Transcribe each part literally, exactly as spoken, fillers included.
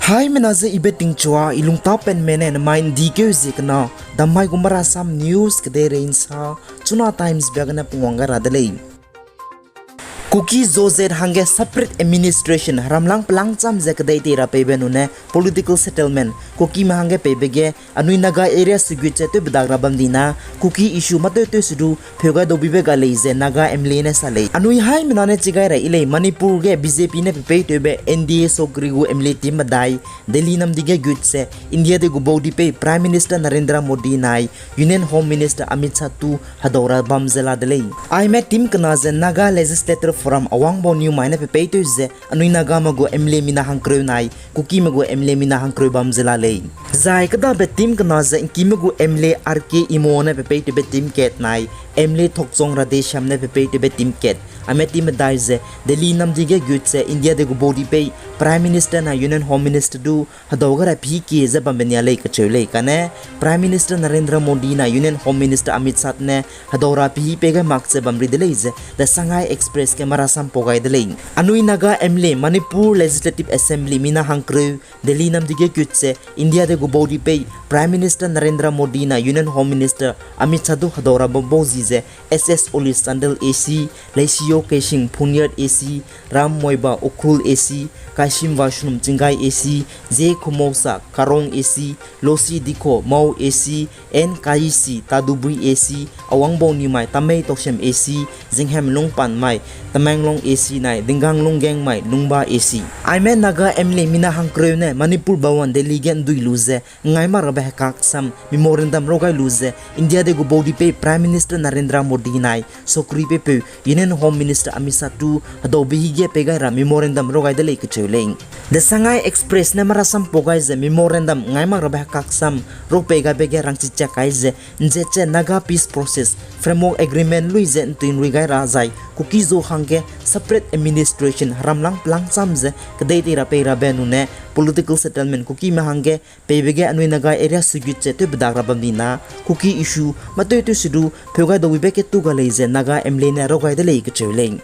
Haimena ze ibe tingchua, i lungtâ penme ne nemai ’ndi keu zie kena, damai gu Marasam News kedeirei ’nsa, Chuna Times be gene pungwang gai ra de lei. Kuki-Zo zat hangge separate administration heramlang pelangcham ze kedei tei ra peibe nune political settlement Kukime hangge peibe ge anui Naga area sugut ze tewbedak ra bam di na, Kuki issue mâ tew tew se du pheu gai dau bibe ga lei ze Naga M L A ne sa lei. Anui haimena ne chi gai ra i lei, Manipur ge B J P ne pepeitewbe N D A sokri gu M L A team medai Delhi namdi ge gut ze India dei gu baudipei Prime Minister Narendra Modi nai Union Home Minister Amit Shah tu hedau ra bam ze la de lei. Aime team kena ze Naga Legislative Forum Awang Baoniw mai ne pepeitew ze anui Nagame gu M L A mina hangkereu nai Kukime gu M L A mina hangkereu bam ze la lei. Zai kêdabe team kena ze ’ngkime gu M L A R K Imo ne pepeitewbe team kat nai M L A Thokchong Radheshyam ne pepeitewbe team kat, aime team medai ze Delhi namdi ge gut ze India dei gu baudipei Prime Minister nai Union Home Minister du hedau gai ra pehî kie ze bambe nia lei kacheu lei. Kane Prime Minister Narendra Modi nai Union Home Minister Amit Shah ne hedau ra pehî pei gai mak ze bam ri de lei ze The Shanghai Express ge marasam pau gai de lei. Anui Naga M L A Manipur Legislative Assembly mina hangkereu Delhi namdi ge gut ze India dei gu baudipei Prime Minister Narendra Modi nai Union Home Minister Amit Shah du hedau ra bam bau zi ze S S Oli Sandal A C, Leishiyo Keishing Phooniyat A C, Ram Moiba Ukhrul A C, Kashim Vaishnu Chingai A C, J Khomosa Karong A C, Losi Dikho Mao A C, N Kaisi Tadubui A C, Awang Baoniw mai Tamei Toksem A C, Zinghem Lungpan mai Tamenglong A C nai Dingang Lunggeng mai Lungba A C. Aime Naga M L A mina hangkereu ne Manipur Bhawan Delhi ge ’ndui lu ze ngai mak rabe hekaksam memorandum rau gai lu ze India dei gu baudipei Prime Minister Narendra Modi nai sokri peipeu Union Home Minister Amit Shah tu hedau bihî ge pei gai ra memorandum rau gai de lei kacheu lei. The Shanghai Express ne marasam pau gai ze memorandum ngai mak rabe hekaksam rau pei gaibe ge rangchi chak kai ze ’nzet ze Naga Peace Process Framework Agreement lui ze ’ntui ’nrui gai ra zai Kuki-Zo hangge separate administration heramlang pelangcham ze kedei tei ra pei rabe nune political settlement Kukime hangge peibe ge anui Naga area sugut ze tewbedak ra bam di na, Kuki issue mâ tew tew se du pheu gai dau bibe ketu ga lei ze Naga M L A ne rau gai de lei kacheu lei.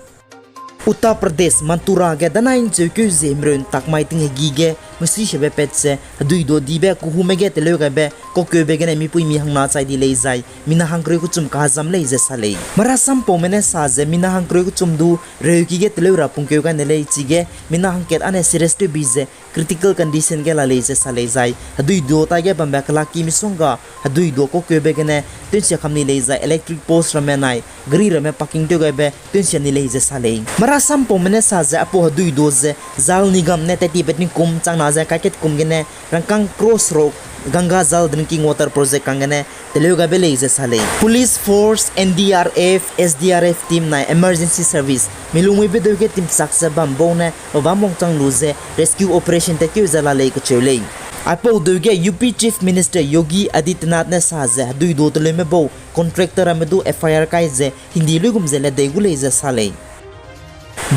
Uttar Pradesh Mathura ge danai ’ncheukeu zie himreu ’ntak mai ting hegi ge mesuisebe pat ze hedui duâ dibe kehume ge teleu gaibe kakeube gene mipuimi hangna chai di lei zai mina hangkereu kechum kahezam lei ze sa lei. Marasam paume ne sa ze mina hangkereu kechum du reuki ge teleu ra pungkeu gai ne lei chige mina hangkat âne serious tewbi ze critical condition ge la lei ze sa lei zai hedui duâ taige bambe kelaki misongga hedui duâ kakeube gene tewnsia kam ni lei zai electric post ramme nai gari ramme parking tew gaibe tewnsia ni lei ze sa lei. Marasam paume ne sa ze aipau hedui duâ ze Jal Nigam ne teti peting kum changna ze kaiket kum gene rangkâng crore seruk Ganga Jal Drinking Water Project kang gene teleu gaibe lei ze sa lei. Police Force, N D R F, S D R F team nai Emergency Service mi lungmuibe deu ge timchak ze bam bau ne pebâm wangchang lu ze rescue operation tatkeu ze la lei kacheu lei. Aipau deu ge U P Chief Minister Yogi Adityanath ne sa ze hedui duâ teleume bau contractor ramme du F I R kai ze hingdi luigum ze ledei gu lei ze sa lei.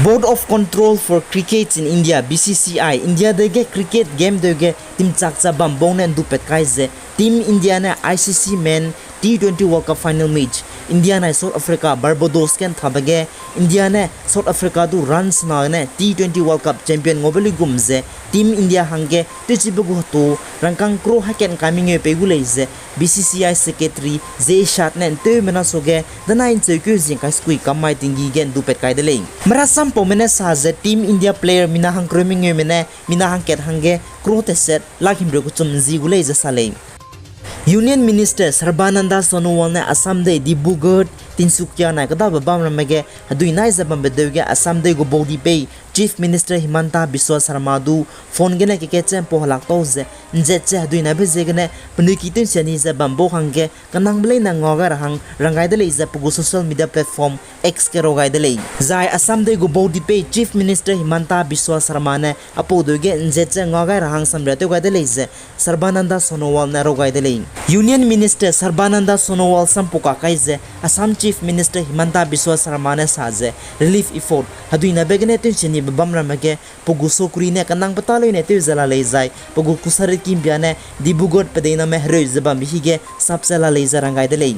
Board of Control for Cricket in India, B C C I, India dei ge cricket game deu ge timchak ze bam bau ne ’ndupat kai ze Team India ne I C C Men T twenty World Cup final match India nai South Africa, Barbados ge ’nthabe ge India ne South Africa du runs na gene T twenty World Cup champion ngaube luigum ze Team India hangge tewchibe gu hetu rangkâng crore hakat ’ngkai mengeu pei gu lei ze B C C I Secretary Jay Shah ne ’nteumena suage danai ’ncheukeu zie ’ngkai sekui kam mai tinggi ge ’ndupat kai de lei. Marasam paume ne sa ze Team India player mina hangkereu mengeume ne mina hangkat hangge crore teset lakh himreu kechum ’nzi gu lei ze sa lei. Union Minister Sarbananda Sonowal ne Assam dei Dibrugarh, Tinsukia nai kêdabe bam ramme ge hedui nai ze bambe deu ge Assam dei gu baudipei Chief Minister Himanta Biswa Sarma du phone gene kekatche ’mpau helak tau ze ’nzet ze hedui naibe ziegene penui ki tewnsia ni ze bam bau hangge kenangbe leine ngua gai ra hang rang gai de lei ze pe gu social media platform X ge rau gai de lei. Zai Assam dei gu baudipei Chief Minister Himanta Biswa Sarma ne aipau deu ge ’nzet ze ngua gai ra hang samria tew gai de lei ze Sarbananda Sonowal ne rau gai de lei. Union Minister Sarbananda Sonowal sampuka kai ze Assam Chief Minister Himanta Biswa Sarma ne sa ze relief effort hedui naibe gene tewnsia nibe bam ramme ge pe gu sokri ne kenangbe tâ leine tew ze la lei zai pe gu kusarit kimbia ne Dibrugarh pedeiname hereu ze bambe hige sap ze la lei ze rang gai de lei.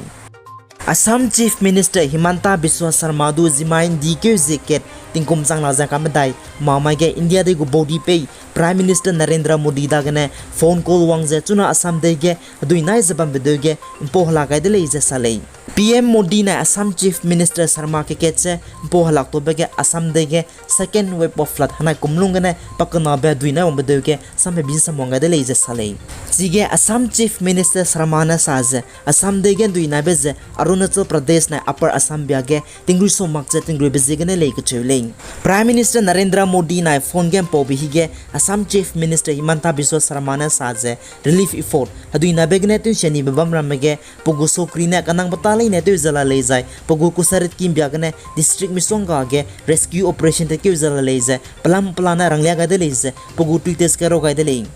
Assam Chief Minister Himanta Biswa Sarma du zimmai ’ndi keu zie kat tingkum changna ze kamedai, mamai ge India dei gu baudi pei Prime Minister Narendra Modi dagene phone call wang ze chuna Assam dei ge hedui nai ze bambe deu ge ’mpau helak gai de lei ze sa lei. P M Modi nai Assam Chief Minister Sarma kekat ze ’mpau helak tobe ge Assam dei ge second wave of flood henai kumlung gene pakenabe hedui nai wangbe deu ge samhebi samwang gai de lei ze sa lei. Chige Assam Chief Minister Sarma ne sa ze Assam dei ge hedui naibe ze Arunachal Pradesh nai Upper Assam bia ge tingrui so mak ze tingruibe ziegene lei kacheu lei. Prime Minister Narendra Modi nai phone ge ’mpaube hige Assam Chief Minister Himanta Biswa Sarma ne sa ze relief effort hedui naibe gene tew'nsia nibe bam ramme ge pe gu sokri ne kanang beta leine tew ze la lei zai pe gu Kusarit kimbia gene district misongga ge rescue operation tekeu ze la lei ze pelam pela ne ranglia gai de lei ze pe gu Twitter ge rau gai de lei.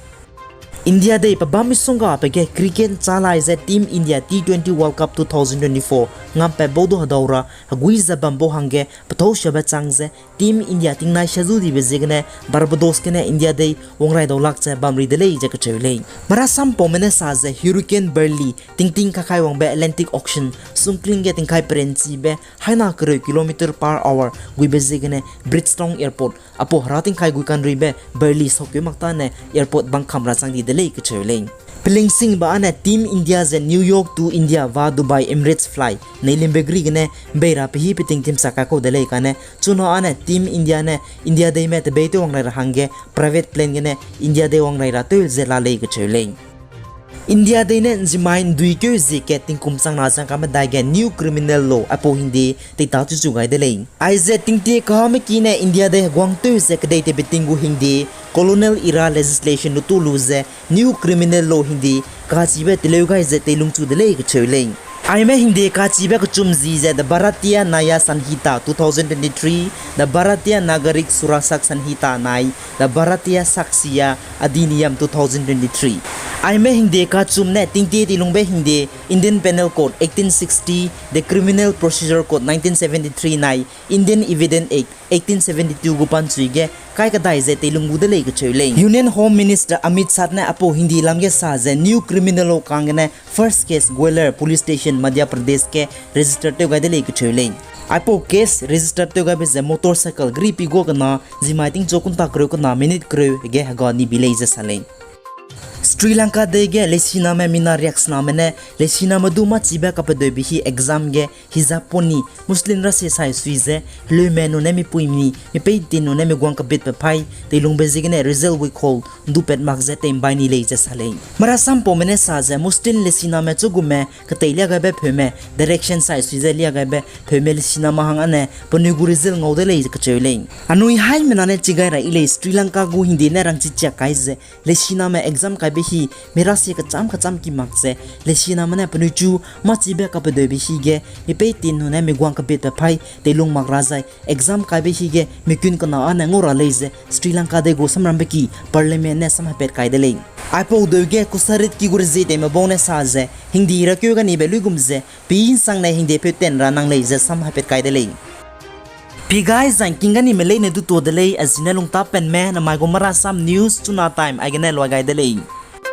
India dei pebâm misonggabe ge cricket ’nchalai ze Team India T twenty World Cup two thousand twenty-four ngampat bau du hedau ra hegui ze bam bau hangge pethâu siabe chang ze Team India tingnai siazu dibe ziegene Barbados gene India dei wangrai dau lak ze bam ri de lei ze kacheu lei. Marasam paume ne sa ze Hurricane Beryl tingting kakai wangbe Atlantic Ocean sungkling ge tingkai perenchibe haina kereu kilometer per hour guibe ziegene Bridgetown Airport aipau hera tingkai gui kanruibe Beryl saukeu mak tane airport bangkam ra chang di de lei kacheu lei. Pelingsingbe âne Team India ze New York to India va Dubai Emirates flight neilimbe gri gene ’mbei ra pehî peting timsa kakau de lei kane chuna âne Team India ne India deime tebei tew wangrai ra hangge private plane gene India dei wangrai ra tew ze la lei kacheu lei. India dei ne ’nzimai ’ndui keu zie kat tingkum changna ze kamedai ge new criminal law aipau hingde teita chuchu gai de lei. Aize tingtie kahame ki ne India dei heguang tew ze kedei tewbe ting gu hingde colonial era legislation lutu lu ze new criminal law hingde kachibe teleu gai ze teilungchu de lei kacheu lei. Aime hingde kachibe kechum zi ze the Bharatiya Nyaya Sanhita two thousand twenty-three, the Bharatiya Nagarik Suraksha Sanhita nai the Bharatiya Sakshya Adhiniyam two thousand twenty-three. Aime hingde kachum ne tingtie teilungbe hingde Indian Penal Code eighteen sixty, the Criminal Procedure Code nineteen seventy-three nai Indian Evidence Act eighteen seventy-two gu panchui ge kai kadai ze teilung gu de lei kacheu lei. Union Home Minister Amit Shah ne aipau hingde lam ge sa ze new criminal law kang gene first case Gwalior Police Station, Madhya Pradesh ge register tew gai de lei kacheu lei. Aipau case register tew gaibe ze motorcycle gri pi gua kena zimai tingchu kunta kereu kena minute kereu ge hega ni bi lei ze sa lei. Sri Lanka dei ge leisiname mina riaksename ne leisiname du mâchibe kapedeube hi exam ge hijab poni Muslim rasie sai sui ze heleume nune mipuimi mipeitin nune miguang kebitbe paî teilungbe ziegene result week hall ’ndupat mak ze teimbai ni lei ze sa lei. Marasam paume ne sa ze Muslim leisiname chugume keteilia gaibe pheume direction sai sui ze lia gaibe pheume leisiname hang âne penui gu result ngau de lei ze kacheu lei. Anui haimena ne chigai ra yi lei Sri Lanka gu hingde ne rangchi chiak kai ze leisiname exam kaibe hi mirasie kechâm kechâm ki mak ze leisiname ne penui chu mâchibe kapedeube hi ge mipeitin nune miguang kebitbe paî teilung mak ra zai exam kaibe hi ge mikun kena âne ngau ra lei ze Sri Lanka dei gu samrambe ki parliament ne samhepat kai de lei. Aipau deu ge Kusarit ki gu rezie teime bau ne sa ze hingde rakeu ganibe luigum ze pi'nsangne hingde peu ten ra nang lei ze samhepat kai de lei. Pi gai zangking ganime leine du tuâ de lei, a zine lungtapenme namai gu Marasam News chuna time aigene luai gai de lei.